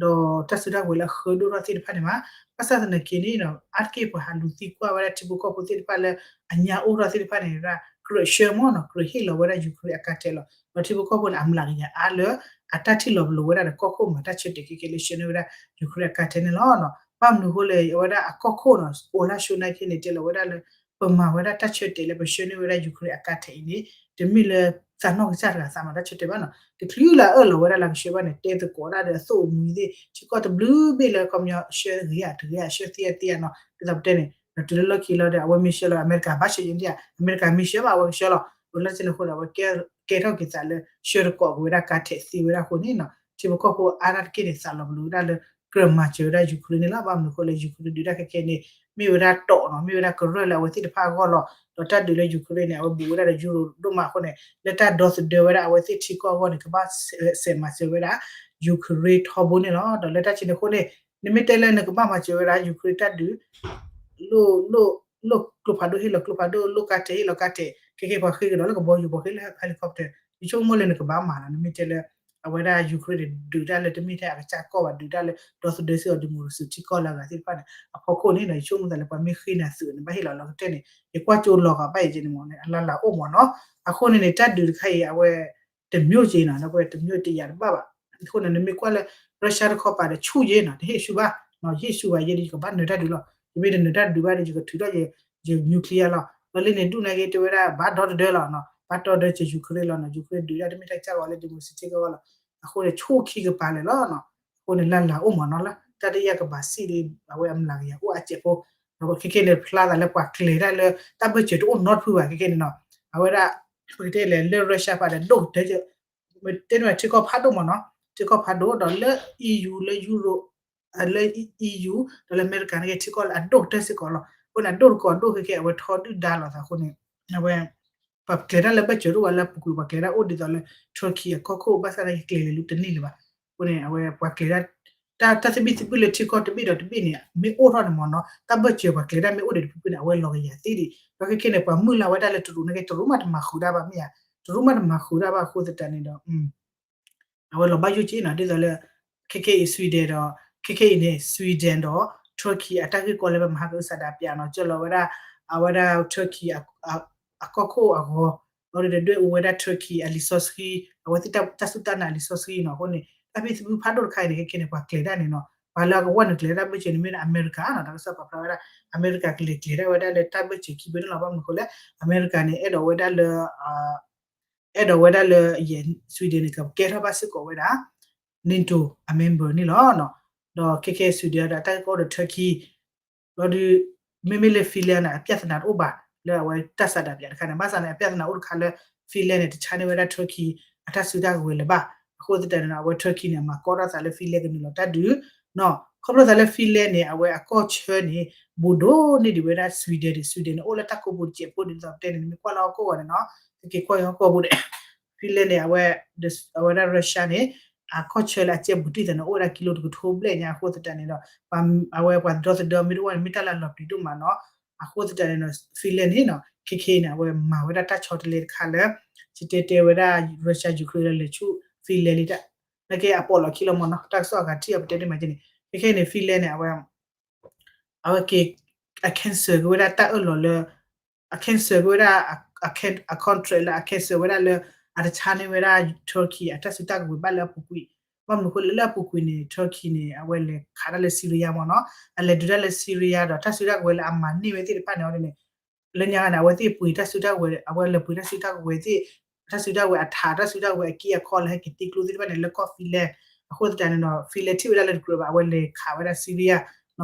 ဒီးတၢ်စုတၢ်ကဝဲၤလၢအဃၢဒိၣ်ထီၣ်သ့ၣ်တဖၣ်န့ၣ်ဘၣ် ဘၣ်ဆၣ်သနာ်က့န့ၣ်နီၤ အါတက့ၢ်ပှၤဟးလူၤသံကွၢ်ဝဲဒၣ်ထံဖိကီၢ်ဖိသ့ၣ်တဖၣ်လၢ အညါအိၣ်ထီၣ်သ့ၣ်တဖၣ်န့ၣ် ကြၢးဆှၢမ့ၢ်နီၤ ကြၢးဟ့ၣ်လီၤဝဲဒၣ် Ukraine အကါထဲးလီၤ ဒီးထံဖိကီၢ်ဖိန့ၣ် အမျးကယၤအါလၢ အတၢ်ထံၣ်လီၤပလိာ်ဝဲဒၣ်ဒီးကီၢ်ခိၣ်မၤတၢ်ဆၢတဲာ်ခဲကဲလၢဆှၢန့ၢ်ဝဲဒၣ် Ukraine အကါထဲးန့ၣ်လီၤ. ဘၣ်မနုၤအဃိလဲၣ် အဝဲဒၣ်အကီၢ်ခိၣ်နီၤ အိၣ်လၢဆှၢနာ်က့န့ၣ် တဲလီၤဝဲဒၣ်လၢ ပမၤဝဲဒၣ်တၢ်ဆၢတဲာ်လၢပဆှၢန့ၢ်ဝဲဒၣ် Ukraine အကါထဲးအံၤန့ၣ် တမ့ၢ်လၢသးနီၢ်ကစၢ်တဂၤသးမၤတၢ်ဆၢတဲာ်ဘၣ်နီၤ တချုးလၢအအၢၣ်လီၤဝဲဒၣ်လၢကဆှၢဘၣ်န့ၣ် တဲသကိးဒၣ်ဒီးအသိၣ်အမှံၤသ့ၣ် ထံကီၢ်တဘျုးဘ့ၣ်လၢခီပညီဆှၢဂ့ၤဧါတဂ့ၤဧါ ဆှၢသ့ဧါတသ့ဧါနီၤ ဒ်သိးပတဲန့ၣ် ဒီးတုၤလၢလီၢ်ခံလီၤဒီး အဝဲမ့ၢ်ဆှၢလီၤ အမဲရကၤဘၣ်ဆှၢယံၤဒၣ် အမဲရကၤမ့ၢ်ဆှၢဘၣ် အဝဲကဆှၢလီၤ လၢလၢဆ့န့ၣ်အဃိဒီး အဝဲကဲ ကဲထီၣ်က့ၤသးလၢ ဆှၢတကိးက့ၤဝဲဒၣ်ကါထဲးသ့ဝဲဒၣ်အဃိန့ၣ်နီၤ ထံဖိကီၢ်ဖိအါဒၣ်တက့ၢ်န့ၣ် သးလီၤပလိာ်ဝဲဒၣ်လၢ ကြၢးမၤစၢၤဝဲဒၣ် Ukraine န့ၣ်လီၤ. ဘၣ်မနုၤအဃိလဲၣ် Ukraine ဒုးတၢ်ခဲခဲန့ၣ် မ့ၢ်ဝဲဒၣ်တီၣ်နီၤ မ့ၢ်ဝဲဒၣ်ကရၢၢ်လၢအဝဲသ့ၣ်တဖၣ်အဂီၢ်လီၤ. ဒီးတၢ်ဒုးလၢ Ukraine န့ၣ် အဝဲဘူးဝဲဒၣ်ဒီး Euro ဒိၣ်မးအဃိန့ၣ် လၢတၢ်ဒီသဒၢဝဲဒၣ်အဝဲသ့ၣ်ထံကီၢ်အဂီၢ်န့ၣ် ကဘၣ်စဲးမၤစၢၤဝဲဒၣ် Ukraine ထီဘိန့ၣ်လီၤ. ဒီးလၢတၢ်ဆံန့ၣ်အဃိန့ၣ် နမ့ၢ်တဲလၢနကဘၣ်မၤစၢၤဝဲဒၣ် Ukraine တၢ်ဒုး လိၣ် လိၣ် လိၣ်ကျိဖးဒိၣ် ဟ့ၣ်လီၤကျိဖးဒိၣ် လိၣ်ကါထဲး ဟ့ၣ်လီၤကါထဲး ခဲခဲပှၤဃ့ကဒီးလၢကဘီယူၤ ပှၤဃ့လၢ helicopter ယဆိကမိၣ်လၢနကဘၣ်မၤလီၤ နမ့ၢ်တဲလၢ အဝဲဒၣ် Ukraine န့ၣ် ဒုးတၢ်လၢတမ့ၢ်ထဲအကစၢ်ကီၢ်ဘၣ် ဒုးတၢ်လၢဒီသဒၢစ့ၢ်ကီး democracy ထံကီၢ်လၢအဂၤသ့ၣ်တဖၣ်န့ၣ် အဖီခိၣ်န့ၣ်ဒီး ယဆိကမိၣ်သးလၢပှၤမ့ၢ်ဃ့နၤသုးန့ၣ် ဘၣ်ဟ့ၣ်လီၤလီၤကတၢၢ်န့ၣ် ယကွၢ်ကၠိလီၤဂာ်ဘၣ်ယဲန့ၣ်မ့ၢ်န့ၣ် အလၢ်လၢ်အိၣ်မ့ၢ်နီၤ. အဃိန့ၣ်န့ၣ် တၢ်ဒုးတခါအံၤ အဝဲ တမျိုးက့နီၤ အဝဲတမျိုးတယာ်တဘၣ်ဘၣ်. အဃိန့ၣ် နမ့ၢ်ကွၢ်လၢ Russia တခီပၤဒီးဆူၣ်ယဲနီၤ တဟ့ၣ်ဆူၣ်ဘၣ်, ယဟ့ၣ်ဆူၣ်ဘၣ်ယဲဒီး ယကဘၣ်နၢၤတၢ်ဒုးလီၤ. ယမ့ၢ်တနၢၤတၢ်ဒုးဘၣ်ဒီး ယကထုးထီၣ်ယ nuclear လီၤ. ဒီးလၢန့ၣ်ဒူၣ်န့ၣ်က့ တဲဝဲဒၣ် ဘၣ်ဒီတဒၢလီၤနီၤ, ဘၣ်ဒီတဒၢက Ukraine လီၤနီၤ. Ukraine ဒုးဒၣ်တမ့ၢ်တၢ်ကစၢ်ဂီၤလၢ democracy ထံကီၢ်လီၤ. အဃိန့ၣ် ဆူၣ်ခံကပၤလဲာ်လီၤနီၤ. အဃိန့ၣ် လၢ်လၢ်အိၣ်မ့ၢ်နီၤလၢ တၢ်တယာ်ကဘၣ်စံၣ်ဒီး အဝဲအမျးကယၤအိၣ်အစဲးဖိ ဒီးခဲခဲန့ၣ် ဖျါသးလၢပှၤကျဲၤတၢ်လၢ တၢ်ဘၢၣ်စၢၤတအိၣ်နီတဖုဘၣ် ခဲခဲန့ၣ်နီၤ. အဝဲဒၣ် ပကတဲလဲၣ် လၢ Russia ဖးဒီးဒိၣ်ကတၢၢ် တဲန့ၣ်ထံကီၢ်ဖးဒိၣ်မ့ၢ်နီၤ, ထံကီၢ်ဖးဒိၣ်ဒီးလၢ EU လၢ Europe လၢ EU ဒီးလၢအမဲရကၤန့ၣ်က့ ထံကီၢ်လၢအဒိၣ်ကတၢၢ်စ့ၢ်ကီးလီၤ. အဃိန့ၣ် အဒိၣ်တကိးဒိၣ်ခဲခဲ အဝဲထီဒုၣ်ဒါလိာ်သးအဃိန့ၣ် အဝဲ ပှၤကျဲၤတၢ်လၢဘၢၣ်စၢၤတအိၣ်ဘၣ်လၢအပူၤကွံာ် ပှၤကျဲၤတၢ်အိၣ်ဒ်သိးလၢ Turkey အကီၢ်ခိၣ် ဘၣ်ဆၣ်သနာ်က့ကျဲၤလဲၤလူတန့ၢ်လၢၤဘၣ်. အဃိန့ၣ် အဝဲပှၤကျဲၤတၢ် တၢ်သဘံၣ်သဘုၣ်လၢထံကီၢ်တဘ့ၣ်ဒီးတဘ့ၣ်န့ၣ် မ့ၢ်အိၣ်ထီၣ်န့ၣ်မ့ၢ်နီၤ တၢ်ဘၢၣ်စၢၤပှၤကျဲၤတၢ်မ့ၢ်အိၣ်ဒံးတဖုဖုန့ၣ် အဝဲလီၤကယၤသ့ဒံး. ဒီးခဲခဲန့ၣ် ပှၤမုၢ်လၢ်ဝဲဒၣ်လၢတရူးန့ၣ်က့ တရူးမးတမၤဃုာ်တၢ်ဘၣ်မ့ၢ်ဧါ, တရူးမးတမၤဃုာ်တၢ်ဘၣ်အဃိသတးန့ၣ်ဒီး အဝဲလီၤဘၣ်ယိၣ်က့နီၤ ဒ်သိးလၢ ခဲခဲအံၤ Sweden ဒီး ခဲခဲအံၤန့ၣ် Sweden ဒီး Turkey အတၢ်ဂ့ၢ်ကီလၢပမၤဟးကအုၣ်ဆးဒးပၠးနီၤ ကၢလီၤဝဲဒၣ် အဝဲဒၣ် Turkey အကီၢ်ခိၣ်အဂီၤ ဒီးဒွဲၣ်အိၣ်ဝဲဒၣ် Turkey အလံာ်စီဆှံ အဝဲသ့ၣ်တၢ်စူၢ်တၢ်နာ်အလံာ်စီဆှံနီၤ. အဃိန့ၣ် တၢ်ဘံၣ်သဘုၣ်ဖးဒိၣ်တခါအံၤန့ၣ် ခဲခဲန့ၣ် ပှၤကျဲၤတၢ်န့ၣ်နီၤ ပှၤလၢအကဝီၤန့ၣ်ကျဲၤတၢ်ဘၢၣ်စၢၤန့ၣ်မ့ၢ်ဒၣ်အမဲရကၤနီၤ တၢ်ကစီၣ်ပာ်ဖျါဝဲဒၣ် အမဲရကၤကလဲၤကျဲၤတၢ်ဝဲဒၣ်လၢတၢ်ဘၢၣ်စၢၤခံဘိန့ၣ်လီၤ. ဘၣ်မနုၤအဃိလဲၣ် အမဲရကၤန့ၣ် အဲၣ်ဒိးဝဲဒၣ်လၢ အဲၣ်ဒိးဝဲဒၣ်လၢယဲ Sweden န့ၣ် ကကဲထီၣ်ဘၣ်စ့ၢ်ကီးဝဲဒၣ် NATO အ member န့ၣ်လီၤ. ဒီးခဲခဲ Sweden ဒီးတၢ်ဂ့ၢ်ကီအိၣ်ဒီး Turkey ဒီးဒုး မ့မ့ၢ်လၢ Finland န့ၣ် အပြဿနာတအိၣ်ဘၣ် လၢအဝဲတၢ်ဆန္ဒပြတခါန့ၣ် ဘၣ်ဆၣ်န့ၣ် အပြဿနာအိၣ်တခါလၢ Finland န့ၣ် တဆါန့ၢ်ဝဲဒၣ် Turkey အတၢ်စုတၢ်ကဝဲၤလၢၤဘၣ်. အဃိသတးန့ၣ် အဝဲ Turkey န့ၣ် အမၤကီထီၣ်သးလၢ Finland ကနုာ်လီၤတၢ်ဒုး ခီဖျိသးလၢ Finland န့ၣ် အဝဲအကီၢ်ဆၢန့ၣ် ဘူးဒိၣ်န့ၢ်ဒံးဝဲဒၣ် Sweden န့ၣ် Sweden န့ၣ် အိၣ်လၢတၢ်ကိးပူၤတစဲးဖိဒ်သိးပတဲန့ၣ် နမ့ၢ်ကွၢ်လၢဟီၣ်ခိၣ်ဂီၤန့ၣ်နီၤ သုက့ၤကွၢ်ဟီၣ်ခိၣ်ပူၤန့ၣ် Finland န့ၣ် အဝဲ အဝဲဒၣ် Russia န့ၣ် အကီၢ်ဆၢလၢအကဲဘူးတံၢ်သးန့ၣ် အိၣ်ဝဲဒၣ်ကံလိတကထိဘျဲၣ်ညါ အဃိသတးန့ၣ်ဒီး အဝဲပှၤဒီသဒၢမ့ၢ်တအိၣ်န့ၣ် မ့ၢ်တၢ်လၢလီၤပျံၤဒိၣ်မးနီၤ. အဃိသတးန့ၣ်ဒီး Finland န့ၣ်နီၤ ခဲခဲအံၤန့ၣ် အဝဲမၤဝဲဒၣ်တၢ်ဆီတလဲတခါလၢ ယတဲတဲဝဲဒၣ် Russia Ukraine လၢလဲၤဆူ Finland လံတၢ် နကဲအပိာ်လီၤခံလီၤမ့ၢ်နီၤ တၢ်ကစီၣ်အဂၤထံၣ်အီၤပတဲတ့ၢ်မးကဲန့ၣ် ခဲခဲအံၤန့ၣ် Finland န့ၣ် အဝဲ အဝဲက့ၤ အ cancel က့ၤဝဲဒၣ်တၢ်အၢၣ်လီၤလၢ အ cancel က့ၤဝဲဒၣ် အ contract လၢအ cancel ဝဲဒၣ်လၢ အတဆါန့ၢ်ဝဲဒၣ် Turkey အတၢ်စုတၢ်ကဝဲၤဘၣ်လၢအပူၤကွံာ် ဘၣ်မနုၤအဃိလဲၣ်လၢအပူၤကွံာ်န့ၣ် Turkey န့ၣ် အဝဲလဲၤခးတၢ်လၢ Syria မ့ၢ်နီၤ အလဲၤဒုးတၢ်လၢ Syria ဒီးတၢ်စုတၢ်ကဝဲၤလၢအမၤန့ၢ်ဝဲသ့ၣ်တဖၣ်န့ၣ်အီၤန့ၣ် လၢညါန့ၣ် အဝဲသ့ၣ်ပှ့ၤတၢ်စုတၢ်ကဝဲၤ အဝဲလဲၤပှ့ၤတၢ်စုတၢ်ကဝဲၤသ့ၣ် တၢ်စုတၢ်ကဝဲၤအထး တၢ်စုတၢ်ကဝဲၤအက့အခီလၢဟဲက့ၤတ့ကျိသ့ၣ်တဖၣ်န့ၣ် လၢကီၢ် Finland အဃိသတးန့ၣ်နီၤ Finland ထံၣ်ဝဲဒၣ်လၢတကြၢးဘၣ် အဝဲလဲၤခးဝဲဒၣ် Syria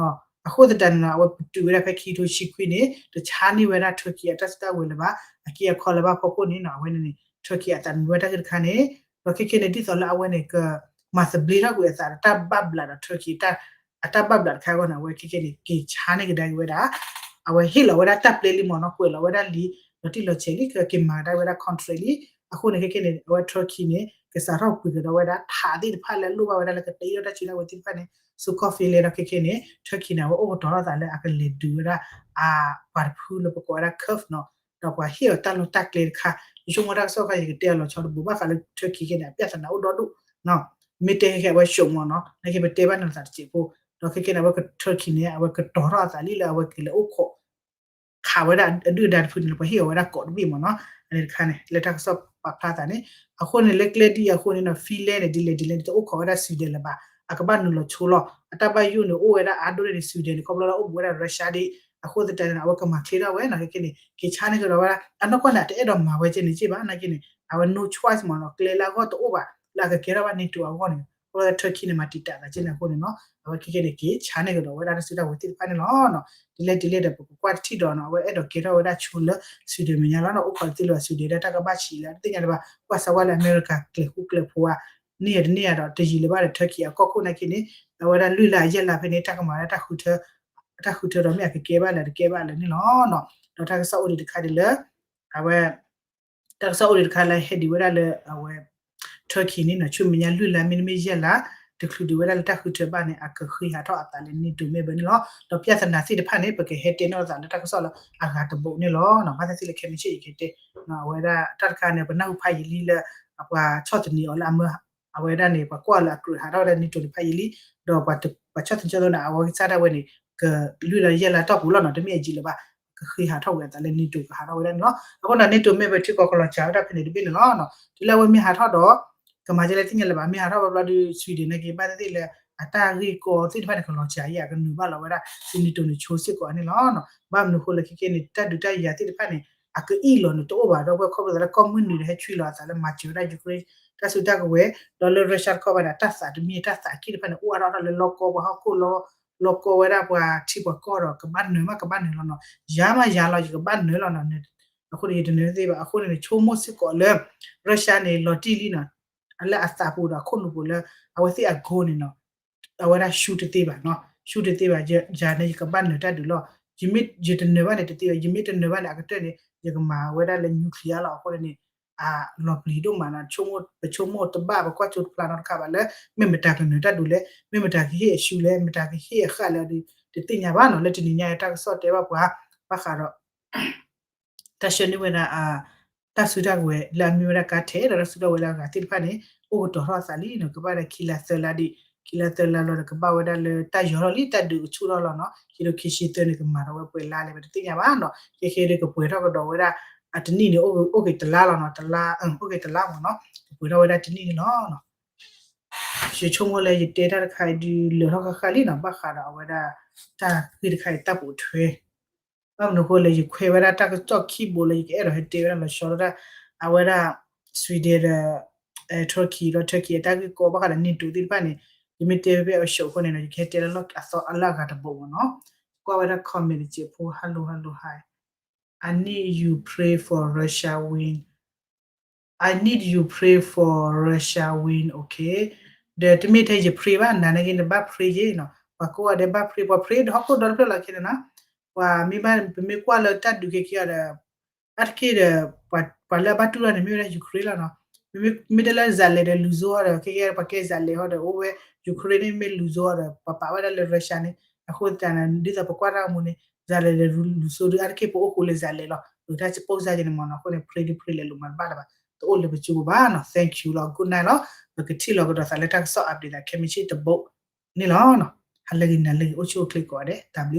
အဃိသတးန့ၣ်နီၤ အဝဲပတုာ်ဝဲဒၣ်ဖဲခံကထိဆံခွံန့ၣ် တဆါန့ၢ်ဝဲဒၣ် Turkey အတၢ်စုတၢ်ကဝဲၤလၢၤဘၣ် အက့အခီလၢၤဘၣ်ဖီခိၣ်န့ၣ်နီၤ အဝဲန့ၣ်န့ၣ် Turkey အသးနံၤဝဲတၢ်ဂ့ၢ်တခါန့ၣ် ဒီးခဲခဲန့ၣ် ဒ်သိးလၢအဝဲန့ၣ် ကမၤသဘျ့ထီၣ်ကွံာ်အသးဒီးတၢ်ဘၣ်ဘျးဒီး Turkey အတၢ်ဘၣ်ဘျးတခါအဂီၢ်န့ၣ် အဝဲခဲခဲန့ၣ် က့ၤဆါန့ၢ်ကဒါက့ၤဝဲဒၣ် အဝဲဟ့ၣ်လီၤဝဲဒၣ်တၢ်ပျဲလံမ့ၢ်နီၤ ကွဲးလီၤဝဲဒၣ်လံ လီၤတံၢ်လီၤဆဲးလံ ကက့ၤမၤကဒါဝဲဒၣ် contract လံ အဃိန့ၣ်ခဲခဲန့ၣ် အဝဲ Turkey န့ၣ် ကစးထီၣ်ပှ့ၤကဒီးဝဲဒၣ် ထးသ့ၣ်တဖၣ်လၢအလိၣ်ဘၣ်ဝဲဒၣ်လၢကတ့ထီၣ်တၢ်စုတၢ်ကဝဲၤသ့ၣ်တဖၣ်န့ၣ် ဆူကီၢ် Finland ဒီးခဲခဲန့ၣ် Turkey န့ၣ် အဝဲအိၣ်ကတီၤထီၣ်သးလၢအကလဲၤဒုးဝဲဒၣ် အပှၤတဖုလၢပကိးဝဲဒၣ် Kurd နီၤ ဒီးပှၤဟ့ၣ်အီၤတၢ်လီၢ်တၢ်ကျဲတခါ ယဆိကမိၣ်တၢ်ကစီၣ်ခါ ယကတဲအီၤလီၤဆီတဘိ ဘၣ်ဃးလၢ Turkey ခဲန့ၣ် အပြဿနာအိၣ်ဒီဒူၣ် မ့ၢ်တဲခဲခဲအဝဲ ရှုံး မ့ၢ်နီၤ နက့ၤပတဲဘၣ်နသးတစဲးဖိ ဒီးခဲခဲန့ၣ် အဝဲ Turkey န့ၣ် အဝဲကတီၤထီၣ်အသးလံလၢအဝဲကလဲၤအိၣ်ခိး ခးဝဲဒၣ်အဒုၣ်အဒါတဖုန့ၣ် ပှၤဟ့ၣ်အီၤဝဲဒၣ်ကိးတဘ့ၣ်မ့ၢ်နီၤ အန့ၣ်တခါန့ၣ် လၢတၢ်ကစီၣ်ပာ်ဖျါသးန့ၣ် အဃိန့ၣ် လၢကျဲဒ်အံၤအဃိန့ၣ်နီၤ Finland န့ၣ် ဒ်လဲၣ်ဒ်လဲၣ်န့ၣ် တအိၣ်ခိးဝဲဒၣ် Sweden လၢၤဘၣ် အကဘၣ်နုာ်လီၤဆိလီၤ အတၢ်ဘၣ်ယိၣ်န့ၣ် အိၣ်ဝဲဒၣ်အါဒိၣ်န့ၢ်ဒံး Sweden န့ၣ် ခီဖျိလၢအိၣ်ဘူးဝဲဒၣ် Russia ဒ် အဃိသတးန့ၣ် အဝဲကမၤချ့ထီၣ်ဝဲနီၤ ခဲခဲန့ၣ် က့ၤဆါန့ၢ်ကဒီးဝဲဒၣ် အနီၢ်ကီၢ်န့ၣ် အတအဲၣ်ဒိးမၤဝဲကဲန့ၣ်က့ဘၣ် နာ်က့န့ၣ် အဝဲ no choice မ့ၢ်နီၤ ကျဲလၢအဂီၢ်တအိၣ်ဘၣ် လၢအကကဲထီၣ်ဘၣ် NATO အဂီၢ်န့ၣ် အဃိ Turkey န့ၣ် မၤတံာ်တာ်သးက့န့ၣ်အဃိန့ၣ်နီၤ အဝဲခဲကဲန့ၣ် က့ၤဆါန့ၢ်ကဒီးဝဲဒၣ်တၢ်စုတၢ်ဝဲၤသ့ၣ်တဖၣ်န့ၣ်လီၤ. ဒ်လဲၣ်ဒ်လဲၣ်ဒီး ပကကွၢ်တထံၣ်ဒီးနီၤ အဝဲအဲၣ်ဒိးကဲထီၣ်ဝဲဒၣ်ဆိလၢ Sweden မဲာ်ညါလီၤနီၤ အိၣ်ခိးတသ့လၢ Sweden ဒီးတၢ်ကဘၣ်ဆံးလၢ တသ့ၣ်ညါလၢၤဘၣ် ကွၢ်စးဝါလၢအမဲရကၤကျဲၤဃူကျဲၤဖိးဧါ န့ၢ်ယၤတန့ၢ်ယၤဒီး တယံာ်လၢၤဘၣ်ဒီး Turkey အကီၢ်ခိၣ်နာ်က့န့ၣ် အဝဲဒၣ်လွံၢ်လါအယဲၢ်လါဖဲန့ၣ် တၢ်ကမၤဝဲဒၣ် တၢ်ဃုထၢဒီးမ့ၢ်အကကဲဘၣ်လၢတကဲဘၣ်လၢန့ၣ်လီၤ. ဒီးတၢ်ကစီၣ်အိၣ်ဒံးတခါဒ်လၢ အဝဲ တၢ်ကစီၣ်အိၣ်ဒံးတခါလၢဟဲဒံးဝဲဒၣ်လၢ အဝဲ Turkey န့ၣ်နီၤ ဆူမဲာ်ညါလွံၢ်လါမ့တမ့ၢ်ယဲၢ်လါ တချုးဒံးဝဲဒၣ်လၢတၢ်ဃုထၢဘၣ်န့ၣ် အကဃ့ဟးထီၣ်အသးလၢ NATO မဲာ်ဘၢန့ၣ်လီၤ. ဒီး ပြဿနာ သ့ၣ်တဖၣ်န့ၣ် ပကဟဲတဲနီၣ်သးလၢတၢ်ကစီၣ်လၢအဂၤတဘိးန့ၣ်လီၤ. ဘၣ်သ့ၣ်သ့ၣ်လၢခဲမုၢ်ဆ့ၣ်ယကဟဲတဲ အဝဲဒၣ်တၢ်တခါန့ၣ် ပနၢ်ဟူဖးယံာ်လံလၢ အပှၤဆီၣ်သနံးအီၤလၢအမၢ အဝဲဒၣ်န့ၣ် ပှၤကွၢ်အီၤလၢအကြၢးဟးထီၣ်ဝဲဒၣ် NATO န့ၣ်ဖးယံာ်လံ ဒီးပှၤဆီၣ်သနံးဆီၣ်သနံးန့ၣ် အဝဲကစၢ်ဒၣ်ဝဲန့ၣ် ကလွံၢ်လါယဲၢ်လါတီၢ်ပူၤလီၤနီၤ တမ့ၢ်အယံာ်လၢၤဘၣ် ကဃ့ဟးထီၣ်ဝဲအသးလၢ NATO ကဟးထီၣ်ဝဲဒၣ်န့ၣ်လီၤ. အဃိဒီး NATO မဲာ်ဘၢထံကီၢ်ကလီၤစှၤဝဲဒၣ်ဖဲန့ၣ်တဘ့ၣ်န့ၣ်လီၤ. တုၤလၢအဝဲမ့ၢ်ဟးထီၣ်ဒီး ကမၤဒ်လဲၣ်သ့ၣ်ညါလၢၤဘၣ် မ့ၢ်ဟးထီၣ်ဘၣ်ဘျီဒီး Sweden နာ်က့ ဘၣ်သ့ၣ်သ့ၣ်လၢ အတၢ်ဂ့ၢ်ကီသ့ၣ်တဖၣ်န့ၣ် ကလီၤစှၤအံၤ အကနုာ်ဘၣ်လီၤဝဲဒၣ် NATO န့ၣ်ဆိစ့ၢ်ကီးန့ၣ်လီၤ. ဘၣ်မနုၤအဃိလၢခဲကဲန့ၣ် တၢ်ဒုးတၢ်ယၤသ့ၣ်တဖၣ်န့ၣ် အကအံၣ်လီၤန့ၣ် တအိၣ်ဘၣ်ဒီး ဝဲခီဖျိသးလၢကီၢ်မုၢ်နုာ်ဒီး ဟဲဆွံလီၤအသးလၢမၤစၢၤဝဲဒၣ် Ukraine တၢ်စုတၢ်ကဝဲၤ ဒီးလၢ Russia တခီဘၣ်န့ၣ် အတၢ်သးတမံၤတၢ်သးက့ၣ်တဖၣ်န့ၣ် အိၣ်အါထီၣ်ထီၣ်လၢလီၢ်ကီၢ်ပှၤဟီၣ်ခိၣ်လီၢ် လီၢ်ကီၢ်ဝဲဒၣ်ပှၤထံပှၤကီၢ်ဒီး ကဘၣ်နၢၤမးကဘၣ်နၢၤလီၤနီၤ ယၤမးယၤလီၤ ယကဘၣ်နၢၤလီၤနီၤ အဃိန့ၣ် ယတနၢၤသ့ဘၣ် အဃိန့ၣ် ဆိကမိၣ်စ့ၢ်ကီးလၢ Russia န့ၣ် လီၤတံၢ်လံနီၤ လၢအသးပူၤဒီးအခိၣ်နူာ်ပူၤလၢ အဝဲသ့ၣ်အ goal န့ၣ်နီၤ အဝဲဒၣ် ရှုံး တသ့ဘၣ်နီၤ ရှုံး တသ့ဘၣ် ယၤန့ၣ် ယကဘၣ်နၢၤတၢ်ဒုးလီၤ ယမ့ၢ်ယတနၢၤဘၣ်န့ၣ်တသ့ဘၣ် ယမ့ၢ်တနၢၤဘၣ်န့ၣ် အကတၢၢ်န့ၣ် ယကမၤဝဲဒၣ်လၢ nuclear လီၤ အဃိန့ၣ် အလီၤပျံၤဒိၣ်မးနီၤ ပဆိကမိၣ်တဘၣ် ပကွၢ်ဆိတဖျါနီတခါဘၣ်လၢ မ့ၢ်မတၤကနၢၤတၢ်ဒုးလဲၣ် မ့ၢ်မတၤကဟ့ၣ်အရှုံးလဲၣ် မတၤကဟ့ၣ်အဃၣ်လဲၣ်ဒီး တသ့ၣ်ညါဘၣ်နီၤ လၢတနံၤညါအံၤတၢ်ကစီၣ်တဲဘၣ်ပှၤ ဘၣ်ဃးဒီး တၢ်ဆှၢန့ၢ်ဝဲဒၣ် တၢ်စုတၢ်ကဝဲၤလၢအမ့ၢ်ဝဲဒၣ်ကါထဲဒီးတၢ်စုတၢ်ကဝဲၤလၢအဂၤသ့ၣ်တဖၣ်န့ၣ် အိၣ်ကတီၤထီၣ်အသးလံနီၤ ကဘၣ်ဒီးခံလါသၢလါဒံး ခံလါသၢလါလီၤဒီးကဘၣ်ဝဲဒၣ်လၢတၢ်ယီၤထီၣ်လံ တၢ်ဒုးကဆူၣ်ထီၣ်လီၤနီၤ ခံထိခံဆံသၢန့ၣ် ကမၤထီၣ်ဝဲပှဲၤလါလဲၣ် ပတသ့ၣ်ညါဘၣ်နီၤ ခဲခဲဒီးကပှဲၤထီၣ်ကဒီးဝဲဒၣ် အတနံၣ်န့ၣ် အိၣ်က့ၤတလါလီၤနီၤ တလါ အိၣ်က့ၤတလါမ့ၢ်နီၤ ကပှဲၤထီၣ်ဝဲဒၣ်တနံၣ်န့ၣ်လီၤ ယဆိကမိၣ်လၢယတဲတၢ်တခါအံၤဒုးလၢာ်ထီၣ်ဃၣ်ဃၣ်လံနီၤ ဘၣ်ဃးဒီးအဝဲဒၣ် တၢ်ဂ့ၢ်တခါအံၤတၢ်ပိာ်ထွဲ ဘၣ်မနုၤအဃိလဲၣ် ယခွဲးဝဲဒၣ်တၢ်ကစီၣ်ခံဘိလၢယကအဲၣ်ဒိးဟဲတဲဝဲဒၣ်လီၤဆီဒၣ်တၢ် အဝဲဒၣ် Sweden ဒီး Turkey ဒီး Turkey အတၢ်ဂ့ၢ်ကီဘၣ်ဃးဒီး NATO သ့ၣ်တဖၣ်န့ၣ် ယမ့ၢ်တဲဖဲအဆၢအဃိန့ၣ်ဒီး ယကဟဲတဲလၢလီၢ်အသီအလၢအဂၤတဘိမ့ၢ်နီၤ ကွၢ်ဝဲဒၣ် comment တစဲးဖိ hello hello hi I need you pray for Russia win I need you pray for Russia win okay ဒီးတမ့ၢ်ထဲယ pray ဘၣ် နၤနာ်က့နဘၣ် pray ယ့ၣ်နီၤ ပှၤကိးဂၤဒဲးဘၣ် pray ပှၤ pray ဒီးဟီၣ်ခိၣ်ဒီတဖျၢၣ်လီၤခဲန့ၣ်နီၤ ပှၤမ့ၢ်ဘၣ် ပမ့ၢ်ကွၢ်လၢတၢ်ဒုးခဲက့ၤအီၤဒီး အါတက့ၢ်ဒီး ပှၤလၢအဘၣ်တူၢ်ထီၣ်န့ၣ် မ့ၢ်ဝဲဒၣ် Ukraine လီၤနီၤ မ့မ့ၢ်တဲလၢ Zelensky ဒီး လူၤစိဟီဒီး ခဲကဲ ပှၤကဲစးလဲၤဟီဒီး အိၣ်ဝဲ Ukraine န့ၣ် မ့ၢ်လူၤစိဟီဒီး ပှၤပာ်ဝဲဒၣ်လၢ Russia န့ၣ် အဃိသတးန့ၣ် ဒ်သိးပကွၢ်တၢ်မူန့ၣ် Zelensky လူၤစိဒုး အါတက့ၢ်ပအိၣ်ဃိလၢ Zelensky လီၤ ပတၢ်စပိၢ်စၢ်က့ၤန့ၣ်မ့ၢ်နီၤ အဃိန့ၣ် pray ဒုး pray လဲၤလိာ်မၤတဘၣ်လၢၤဘၣ် တအိၣ်လၢပစုပူၤဘၣ်နီၤ thank you လီၤ good night လီၤ ပကထံၣ်လီၤကဒီးသးလၢတၢ်ကစီၣ် update သးခဲမုၢ်ဆ့ၣ်တဘိန့ၣ်လီၤ ဟါလၢဂ့ၤနၤလၢဂ့ၤ အိၣ်ဆူၣ်အိၣ်ချ့ကိးဂၤဒဲး တၢ်ဘျုး